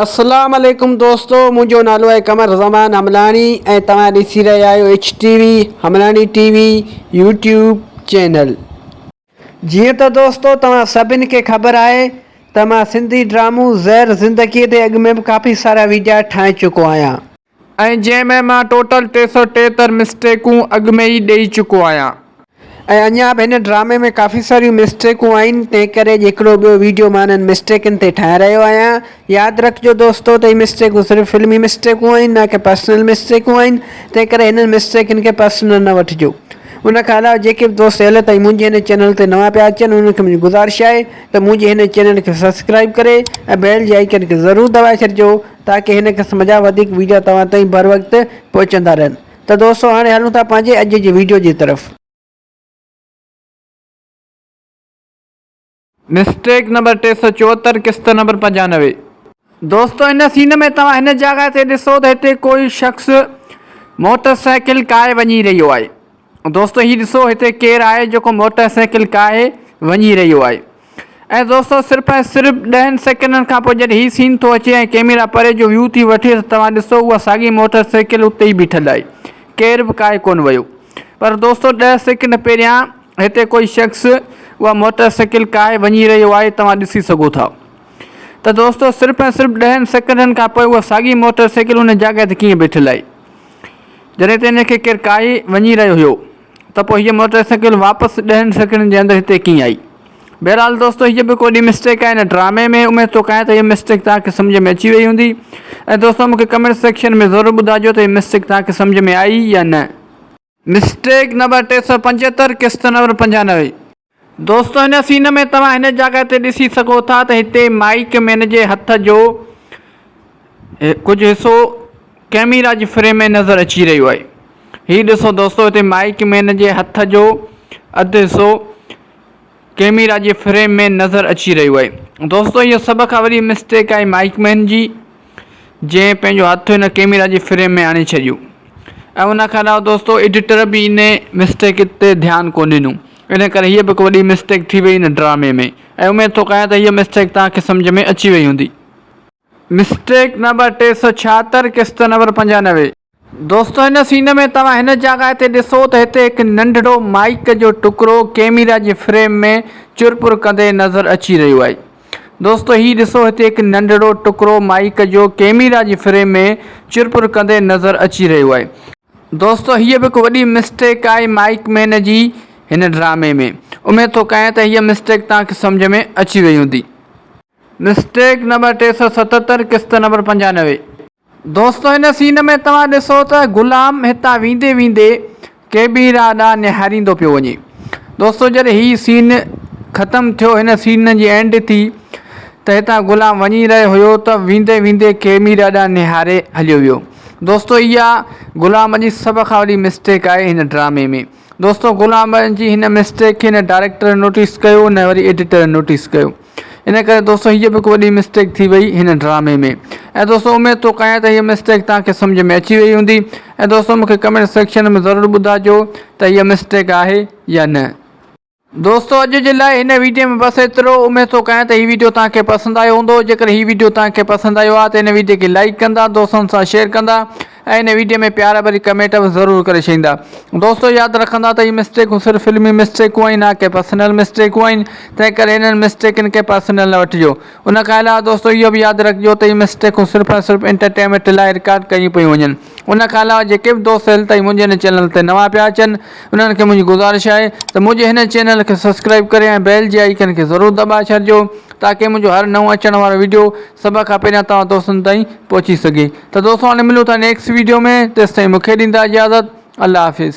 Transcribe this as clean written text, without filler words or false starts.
اسلام عليڪم دوستو منهنجو نالو آهي قمر زمان حملاڻي ۽ توهان ڏسي رهيا آهيو H T V Hamlani T V YouTube channel. جيئن ته دوستو توهان سڀن کي خبر آهي ته مان سنڌي ڊرامو زهر زندگي تي اڳ ۾ به ڪافي سارا ويڊيا ٺاهي چڪو آهيان. ۽ جنهن ۾ مان ٽوٽل 373 مسٽيڪون اڳ ۾ ئي ڏئي چڪو آهيان. ۽ اڃا به هن ڊرامي ۾ ڪافي ساريون مسٽيڪون آهن تنهن ڪري اڄ هڪڙو ٻيو ويڊيو مان انهن مسٽيڪن تي ٺاهي رهيو آهيان ياد رکجو دوستو ته هي مسٽيڪون صرف فلمي مسٽيڪون آهن نه ڪي پرسنل مسٽيڪون آهن تنهن ڪري هنن مسٽيڪن کي پرسنل نه وٺجو ان کان علاوه جيڪي به دوست هيل تائين منهنجي هن چينل تي نوان پيا اچن انهن کي منهنجي گذارش آهي ته منهنجي هن چينل کي سبسڪرائب ڪري ۽ بيل جي آئيڪن کي ضرور دٻائي ڇڏجو تاڪي هن قسم جا وڌيڪ ويڊيو توهان تائين بروقت پهچندا رهن. ته دوستو هاڻي هلون ٿا پنهنجي اڄ جي ويڊيو جي طرف. مسٽيڪ نمبر 374 قسط نمبر 95. دوستو هن سين ۾ توهان هن جاڳهه تي ڏسو ته هتي ڪوئي شخص موٽر سائيڪل ڪاهي وڃي رهيو آهي. دوستو هي ڏسو هتي ڪير آهي جيڪو موٽر سائيڪل ڪاهي وڃي رهيو آهي. ۽ دوستو صرف ۽ صرف ڏهن سيڪنڊن کان پوء جڏهن هي سين ٿو اچي ۽ ڪيميرا پري جو ويو ٿي وٺي ته توهان ڏسو اها ساڳي موٽر سائيڪل اتي ئي بيٺل آهي ڪير به ڪاهي ڪونه ويو پر دوستو ڏهه سيڪنڊ پهريان هتي ڪوئي شخص اها موٽر سائيڪل ڪاهي وڃي رهيو آهي توهان ڏسي سگهو ٿا ته دوستو صرف ۽ صرف ڏهن سيڪنڊن کان پوء اها ساڳي موٽر سائيڪل ان جاڳهه تي ڪيئن بيٺل آهي جڏهن ته ان کي ڪير ڪاهي وڃي رهيو هيو ته پوء هيء موٽر سائيڪل واپس ڏهن سيڪنڊن جي اندر هتي ڪيئن آئي؟ بهرحال دوستو هيء به ڪو وڏي مسٽيڪ آهي هن ڊرامي ۾ اميد ٿو ڪيان ته هيء مسٽيڪ توهان کي سمجهه ۾ اچي وئي هوندي ۽ دوستو مون کي ڪمينٽ سيڪشن ۾ ضرور ٻڌائجو ته هيء مسٽيڪ توهان کي سمجهه ۾ آئي يا نه. مسٽيڪ نمبر 375 قسط نمبر 95. دوستو هن سين ۾ توهان هن جاڳهه تي ڏسي سگهو ٿا ته هتي مائيڪ مين جي هٿ جو ڪجهه حصو ڪيميرا جي فريم ۾ نظر اچي رهيو آهي. هي ڏسو دوستو هتي مائيڪ مين جي هٿ جو اڌ حصو ڪيميرا جي فريم ۾ نظر اچي رهيو آهي. دوستو هي سڀ کان وڏي مسٽيڪ آهي مائيڪ مين جي جنهن پنهنجو هٿ هن ڪيميرا جي فريم ۾ آڻي ڇڏيو ۽ ان کان علاوه دوستو ايڊيٽر به ان مسٽيڪ تي ڌيان ڪونه ڏنو ان ڪري هيء به هڪ وڏي مسٽيڪ ٿي وئي هن ڊرامي ۾ ۽ اميد ٿو ڪيان ته هيء مسٽيڪ توهان کي سمجهه ۾ اچي وئي هوندي. مسٽيڪ نمبر 376 قسط نمبر 95. دوستو هن سين ۾ توهان هن جاڳهه تي ڏسو ته هتي هڪ ننڍڙو مائيڪ جو ٽڪرو ڪيميرا جي فريم ۾ چرپر ڪندي نظر اچي رهيو آهي. دوستو هي ڏسو هتي هڪ ننڍڙو ٽڪرو مائيڪ جو ڪيميرا جي فريم ۾ چرپر ڪندي نظر اچي رهيو آهي. دوستو هيء به هڪ وڏي مسٽيڪ آهي مائيڪ مين جي هن ڊرامي ۾. اميد ٿو ڪيان ته هيء مسٽيڪ توهان کي سمجهه ۾ اچي وئي هوندي. مسٽيڪ نمبر 377 قسط نمبر 95. دوستو هن سين ۾ توهان ڏسو ته غلام هتان ويندي ويندي ڪيبيرا ڏانهن نهاريندو پيو وڃي. دوستو جڏهن هي سين ختم ٿيو هن سين جي اينڊ ٿي ته هتان غلام وڃي رهيو هيو ته ويندي ويندي ڪيميرا ڏانهن نهاري هليو ويو. دوستو اها غلام جي سڀ کان وڏي مسٽيڪ آهي هن ڊرامي ۾. دوستو غلام جي هن مسٽيڪ کي نه ڊائريڪٽر نوٽيس ڪيو نه وري ايڊيٽر نوٽيس ڪيو. ان ڪري دوستو هيء به هڪ وڏي مسٽيڪ ٿي وئي هن ڊرامي ۾ ۽ دوستو اميد ٿو ڪيان ته هيء مسٽيڪ توهان کي سمجهه ۾ اچي وئي هوندي ۽ دوستو مونکي ڪمينٽ سيڪشن ۾ ضرور ٻڌائجو ته هيء مسٽيڪ آهي يا نه. دوستو اڄ جي لاء هن ويڊيو ۾ بس ايترو اميد ٿو ڪيان ته هي ويڊيو توهان کي پسند آيو هوندو جيڪڏهن هي ويڊيو توهان کي پسند آيو آهي ته هن ويڊيو کي لائيڪ ڪندا دوستن سان شيئر ڪندا ۽ هن ويڊيو ۾ پيار ڀري ڪمينٽ به ضرور ڪري ڇڏيندا دوستو ياد رکندا ته هي مسٽيڪون صرف فلمي مسٽيڪون آهن نه ڪي پرسنل مسٽيڪون آهن تنهن ڪري هنن مسٽيڪن کي پرسنل نه وٺجو ان کان علاوه دوستو اهو به ياد رکجو ته هي مسٽيڪون صرف ۽ صرف انٽرٽينمينٽ لاء رڪارڊ ڪيون پيون وڃن ان کان علاوه جيڪي به دوست هيل تائين منهنجي هن چينل تي نوان پيا اچن انهن کي منهنجي گذارش آهي ته منهنجي هن چينل کي سبسڪرائب ڪري ۽ بيل جي آئيڪن کي ضرور دٻائي ڇڏجو تاڪه منهنجو هر نئون اچڻ وارو ويڊيو سڀ کان پهريان توهان دوستن تائين پهچي سگهي ته دوستو هاڻي ملون ٿا نيڪسٽ ويڊيو ۾ تيستائين مونکي ڏيندا اجازت الله حافظ.